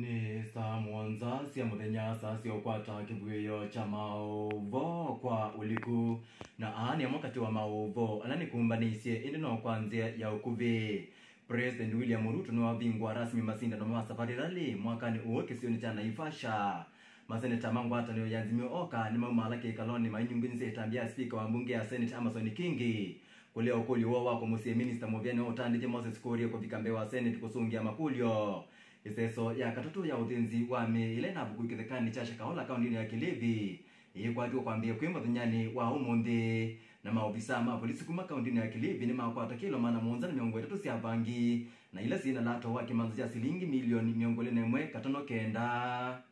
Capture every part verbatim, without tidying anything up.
Nĩ saa mũonza sya mũthenya, saa sya ũkwata kĩvuĩo kya maũvoo kwa ũliku, na aa nĩ amwe katĩ wa maũvoo ala nĩkũmbanĩisye, ĩndĩ no kwa nzĩa ya ũkuvĩ. President William Ruto nĩwavingũa rasmi masindano ma Safari Rally mwakanĩ ũũ kĩsionĩ kya Naivasha. Maseneta ma ngwatanĩo ya Azimio Oka nĩmaumaala kĩkalonĩ mainyungĩnyĩsya ĩtambya ya spika wa mbunge ya Senate Amason Kingi kũlea ũkũlyo woo wa kũmũsĩĩa minista mũvea nĩwaũtandĩthye Moses Kuria kũvika mbee wa Senate kũsũngĩa makũlyo. Ĩseso ya katatũ ya ũthĩnzi wa mĩĩ ĩla ĩnavukũi kĩthekanĩ kya Shakahola kaũndĩnĩ ya Kilifi ĩkwatiwe kwambĩĩa kwĩ mũthenyanĩ wa ũmũnthĩ, na maovisaa ma volisi kuma kaũndĩnĩ ya Kilifi nĩmakwata kĩlo maana mũonza na mĩongo ĩtatũ sya vangi, na ila syĩ na lato wa kĩmanza kya silingi milioni mĩongo ĩlĩ na ĩmwe katono kenda.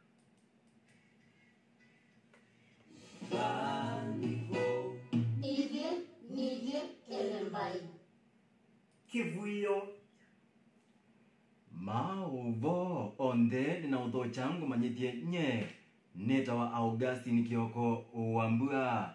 Ithyĩ nithyĩ ene mbaĩ. Kĩvuĩo. Maũvoo onthe nĩnaũthokya ngũmanyĩthye nye nĩtawa Augustine Kioko wa Mbua.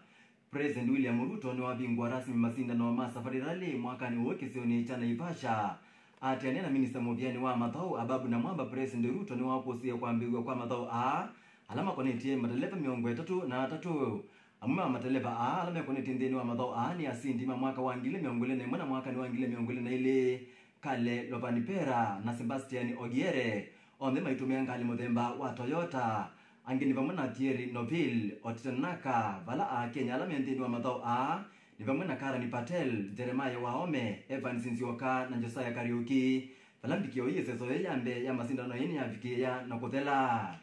President William Ruto nĩwavingũa rasmi masindano ma Safari Rally mwakanĩ ũũ kĩsionĩ kya Naivasha. Atĩanĩa na minista mũvĩanĩ wa mathaũ Ababu Namwamba, President Ruto nĩwakũsĩe kwambĩĩw'a kwa mathaũ aa ala makonetye mateleva mĩongo ĩtatũ na atatũ. Amwe ma mateleva aa ala mekonetye nthĩnĩ wa mathaũ aa nĩ asindi ma mwaka wa ngili mĩongo ĩlĩ na ĩmwe na mwakanĩ wa ngili mĩongo ĩlĩ na ĩlĩ, Kale Lovanipera na Sebastian Ogiere, onthe maitũmĩa ngalĩ mũthemba wa Toyota. Angĩ nĩ vamwe na Thierry Neuville, Otito Naka, vala Akenya ala me nthĩnĩ wa mathaũ aa nĩ vamwe na Karani Patel, Jeremiah Waome, Evans Nzioka na Josiah Kariuki. Vala mvikĩo ii, ĩseso yĩĩ ya mbee ya masindano ĩĩ nĩyavikĩĩa na kũthela.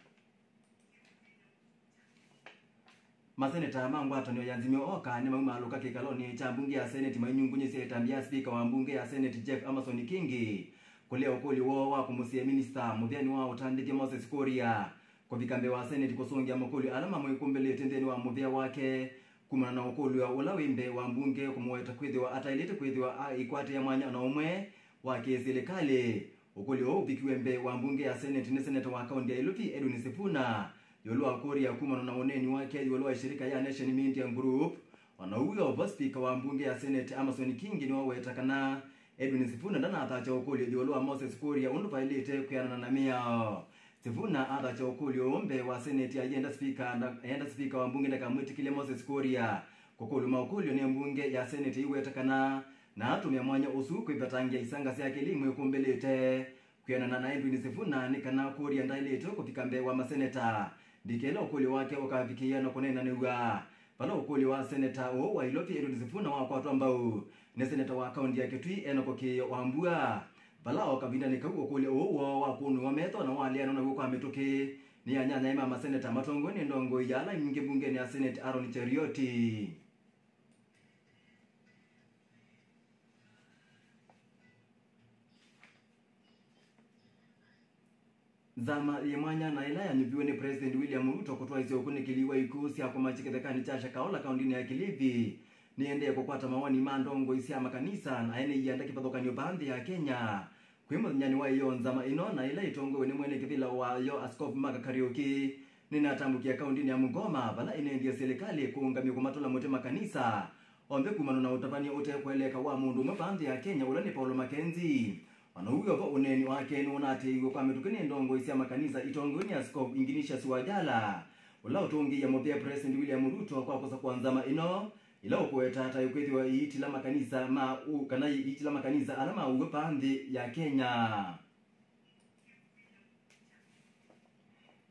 Maseneta ma ngwatanĩo ya Azimio Oka nĩmaumaalũka kĩkalonĩ kya mbunge ya Senate mainyungũnyĩsya ĩtambya ya spika wa mbunge ya Senate Jeff Amason Kingi kũlea ũkũlyo woo wa kũmũsĩĩa minista mũvĩanĩ wa ũtandĩthya Moses Kuria kũvika mbee wa Senate kũsũngĩa makũlyo ala mamwĩkumbĩlĩte nthĩnĩ wa mũvĩa wake, kumana na ũkũlyo ũla wĩ mbee wa mbunge kũmũweta kwĩthĩwa ataĩlĩte kwĩthĩwa aikwatĩĩa mwanya o na ũmwe wa kĩsilikalĩ. Ũkũlyo ũũ ũvikiwe mbee wa mbunge ya Senate nĩ seneta wa kaũntĩ ya Ilovi, Edwin Sifuna, ĩũlũ wa Kuria kumana na ũneeni wake ĩũlũ wa ĩshirika ya Nation Media Group. O na ũu wĩ o vo, spika wa mbunge ya Senate, Amason Kingi, nĩwaweta kana Edwin Sifuna ndanathakya ũkũlyo ĩũlũ wa Moses Kuria ũndũ vaĩlĩte kwĩanana na mĩao. Sifuna athakya ũkũlyo ũũ mbee wa Senate ayenda spika nda-, ayenda spika wa mbunge ndakamwĩtĩkĩlye Moses Kuria kũkũlw'a maũkũlyo nĩ mbunge ya Senate ĩiweta kana na atũmĩa mwanya ũsu kwĩvetangĩa isanga syake ila imwĩkũmbĩlĩte. Kwĩanana na Edwin Sifuna, nĩ kana Kuria ndaĩlĩte kũvika mbee wa maseneta ndikela ũkũlyo wake ũkavikĩĩa na kũneenanĩw'a. Vala ũkũlyo wa seneta ũũ wa Ilovi, Edwin Sifuna, wakwatwa mbau nĩ seneta wa kaũntĩ ya Kitui, Enock Kĩĩo wa Mbua, vala o kavindanĩ kau ũkũlyo ũũ woo wakũnũiwa metho na waleanwa naw'o kwa mĩtũkĩ nĩ anyanyae ma maseneta matongoew'e nĩ ndongoi ya ala aingĩ mbungeni ya Senate, Aaron Cheruiyot. Nzama yĩ mwanya na ĩla yanyuviwe nĩ President William Ruto kũtwaĩsya ũkunĩkĩli wa ikw'ũ sya kũmakya kĩthekanĩ kya Shakahola kaũndĩnĩ ya Kilifi nĩyendee kũkwata mawoni ma ndongoi sya makanisa na ene ianda kĩvathũkany'o vaa nthĩ ya Kenya. Kwĩ mũthenyanĩ wa ĩyoo, nzama ĩno na ĩla ĩtongoew'e nĩ mwene kĩvĩla wayo, Askovu Mark Kariuki, nĩnatambũkie kaũndĩnĩ ya Bungoma, vala ĩnendie silikalĩ kũũngamya kũmatũla mũtĩ makanisa onthe kumana na ũtavany'a ũtekũeleeka wa mũndũ ũmwe vaa nthĩ ya Kenya, ũla nĩ Paul Mackenzie. O na ũu wĩ o vo, ũneeni wake nĩũnatĩĩiw'e kwa mĩtũkĩ nĩ ndongoi sya makanisa itongoew'e nĩ Askovu Ignatius Wanjala, ũla ũtũngĩie mũvea President William Ruto kwa kũsakũa nzama ĩno, ĩla ũkũweta ta ĩkwĩthĩwa ĩitila makanisa ma ũ-, kana ĩitila makanisa ala ma ũw'o vaa nthĩ ya Kenya.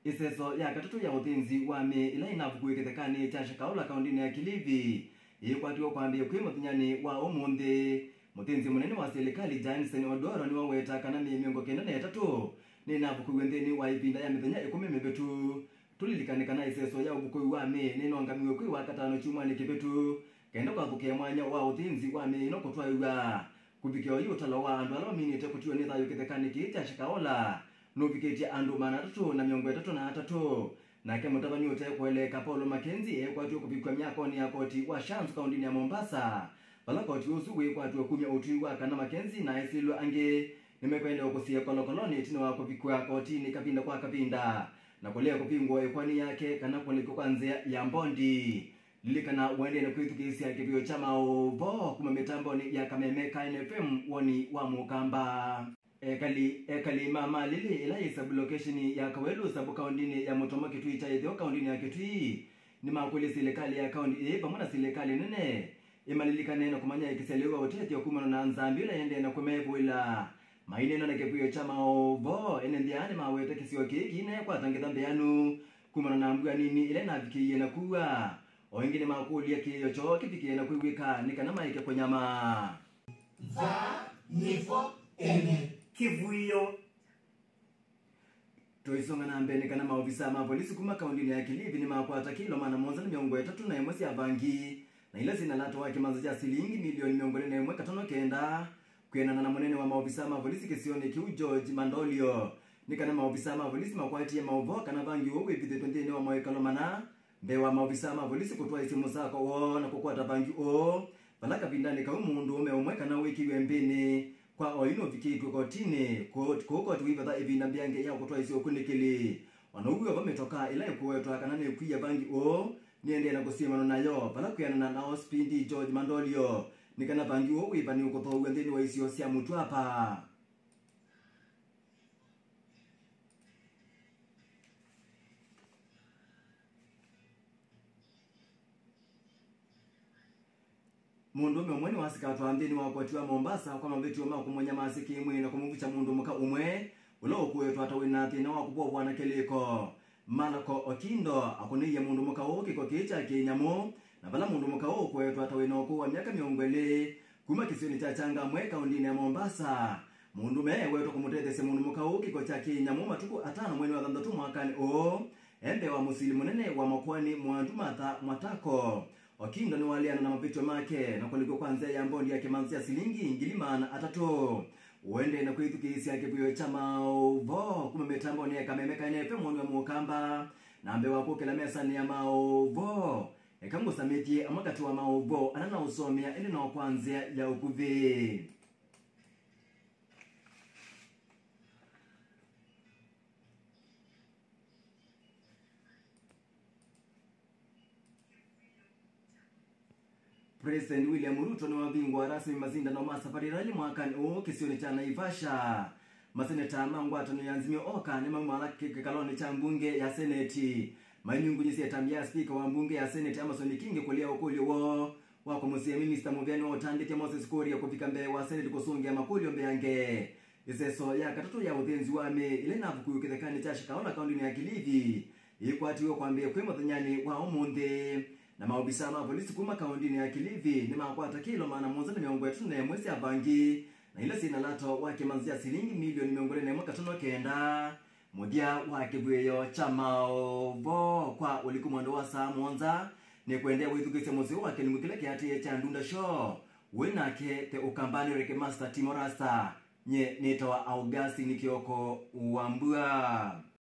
Ĩseso ya katatũ ya ũthĩnzi wa mĩĩ ĩla ĩnavukũe kĩthekanĩ kya Shakahola kaũndĩnĩ ya Kilifi yĩkwatiwe kwambĩĩa kwĩ mũthenyanĩ wa ũmũnthĩ. Mũthĩnzi mũnene wa silikalĩ, Johnson Odoro, nĩwaweta kana mĩĩ mĩongo kenda na ĩtatũ nĩnavukũiwe nthĩnĩ wa ĩvinda ya mĩthenya ĩkũmi mĩvĩtu. Tũlilikane kana ĩseso ya ũvukũi wa mĩĩ nĩnongamiwe kwĩ Wakatano kyumwanĩ kĩvĩtu, kenda kwathũkĩa mwanya wa ũthĩnzi wa mĩĩ ĩno kũtwaĩw'a. Kũvikĩa oyu, ũtalo wa andũ ala maminĩte kũtiwa nĩ thayũ kĩthekanĩ kĩĩ kya Shakahola nũvikĩtye andũ maana atatũ na mĩongo ĩtatũ na atatũ. Nake mũtavany'a ũtekũeleeka Paul Mackenzie ekwatiwe kũvikw'a myakonĩ ya koti wa Shanzu kaũndĩnĩ ya Mombasa, vala koti ũsu wĩkwatiwe kumya ũtwi wa kana Mackenzie na esĩlwa angĩ nĩmekwenda ũkũsĩe kolokolonĩ ĩtina wa kũvikw'a kotinĩ kavinda kwa kavinda na kũlea kũvingũa ĩkoani yake kana kũlekw'a kwa nzĩa ya mbondi. Lilikana ũendee na kwĩthukĩĩsya kĩvĩo kya maũvoo kuma mĩtambonĩ ya Kameme ka N F M, Woni wa Mũkamba. Ekali, ekali ma Malili, ĩla yĩ sub-location ya Kawelu sub-kaũndĩnĩ ya Mũtomo Kitui kya Ĩtheo kaũndĩnĩ ya Kitui, nĩmakũlya silikalĩ ya kaũndĩ ĩĩ vamwe na silikalĩ nene ĩmalilikane na kũmanya ĩkĩsya lĩu wa ũtethyo kumana na nzambĩ ĩla ĩendee na kũmevũĩla. Maineena na kĩvuĩo kya maũvoo, ene nthĩ aa nĩmawete kĩsio kĩĩ kĩinekwata ngetha mbĩanu kumana na mbua nini ĩla ĩnavikĩie na kua. O ĩngĩ nĩmakũlya kĩĩo kyoo kĩvikĩe na kwĩw'ĩka nĩ kana maeke kũnyama. Vaa nĩvo ene kĩvuĩo. Tũisonga na mbee nĩ kana maovisaa ma volisi kuma kaũndĩnĩ ya Kilifi nĩmakwata kilo maana mũonza na mĩongo ĩtatũ na ĩmwe sya vangi, na ila syĩna lato wa kĩmanza kya silingi milioni mĩongo ĩlĩ na ĩmwe katono kenda, kwĩanana na mũnene wa maovisaa ma volisi kĩsionĩ kĩu George Mandolio. Nĩ kana maovisaa ma volisi makwatie maũvoo kana vangi ũũ wĩvithĩtwe nthĩnĩ wa mawĩkalo mana, mbee wa maovisaa ma volisi kũtwaĩsya mũsako woo na kũkwata vangi ũũ, vala kavindanĩ kau mũndũũme ũmwe kana wĩkĩiwe mbĩnĩ kwa oyu nũvikĩtw'e kotinĩ, kũũ koti wĩivatha ĩvinda mbĩange ya kũtwaĩsya ũkunĩkĩli. O na ũu wĩ o vo, mĩtokaa ĩla ĩkũwetwa kana nĩkwia vangi ũũ nĩendee na kũsiĩmanwa nayo, vala kwĩanana na O C P D George Mandolio, nĩ kana vangi ũũ wĩva nĩũkũthoow'a nthĩnĩ wa isio sya Mũtwapa. Mũndũũme ũmwe nĩwasikatwa nthĩnĩ wa koti wa Mombasa kwa mavĩtyo ma kũmũnyamasya kĩ-mwĩĩ na kũmũvukya mũndũ mũka ũmwe ũla ũkũetwa ta wĩna thĩna wa kũvovwa na kĩlĩko. Malako Okindo akũnĩie mũndũ mũka ũũ kĩko kĩĩ kya kĩnyamũ, na vala mũndũ mũka ũũ ũkũetwa ta wĩna ũkũũ wa myaka mĩongo ĩlĩ, kuma kĩsionĩ kya Changamwe kaũndĩnĩ ya Mombasa. Mũndũũme ewetwe kũmũtetheesya mũndũ mũka ũũ kĩko kya kĩnyamũ matukũ atano mweinĩ wa thanthatũ mwakanĩ ũũ, e mbee wa mũsili mũnene wa makoani Mwandu Martha Mwatako. Okindo nĩwaleana na mavĩtyo make na kũlipw'a kwa nzĩa ya mbondi ya kĩmanza kya silingi ngili maana atatũ. Ũendee na kwĩthukĩĩsya kĩvuĩo kya maũvoo kuma mĩtambonĩ ya Kameme ka N F M woni wa Mũkamba, na mbee wa kũkĩla mesanĩ ya maũvoo, eka ngũsamĩthye amwe katĩ wa maũvoo ala naũsomea ĩndĩ no kwa nzĩa ya ũkuvĩ. President William Ruto nĩwavingũa rasmi masindano ma Safari Rally mwakanĩ ũũ kĩsionĩ kya Naivasha. Maseneta ma ngwatanĩo ya Azimio Oka nĩmaumala kĩ-, kĩkalonĩ kya mbunge ya Seneti, mainyungunyĩsye ĩtambya ya spika wa mbunge ya Seneti Amason Kingi kũlea ũkũlyo woo wa kũmũsĩĩa minista mũvĩanĩ wa ũtandĩthya Moses Kuria kũvika mbee wa Seneti kũsũngĩa makũlyo mbeange. Ĩseso ya katatũ ya ũthĩnzi wa mĩĩ ĩla ĩnavukũiwe kĩthekanĩ kya Shakahola kaũndĩnĩ ya Kilifi yĩkwatiwe kwambĩĩa kwĩ mũthenyanĩ wa ũmũnthĩ, na maovisaa ma volisi kuma kaũndĩnĩ ya Kilifi nĩmakwata kĩlo maana mũonza na mĩongo ĩtatũ na ĩmwe sya vangi, na ila syĩ na lato wa kĩmanza kya silingi milioni mĩongo ĩlĩ na ĩmwe katono kenda. Mũthya wa kĩvw'ĩo kya maũvoo kwa ũliku mwendo wa saa mũonza nĩ kũendeea wĩthukĩĩsya mũsyĩ wa kĩlungu kĩla kĩatĩĩe kya Ndunda Show. Wĩ nake The Ũkambanĩ Reggae Master Timo Rasta. Nye nĩtawa Augustine Kioko wa Mbua.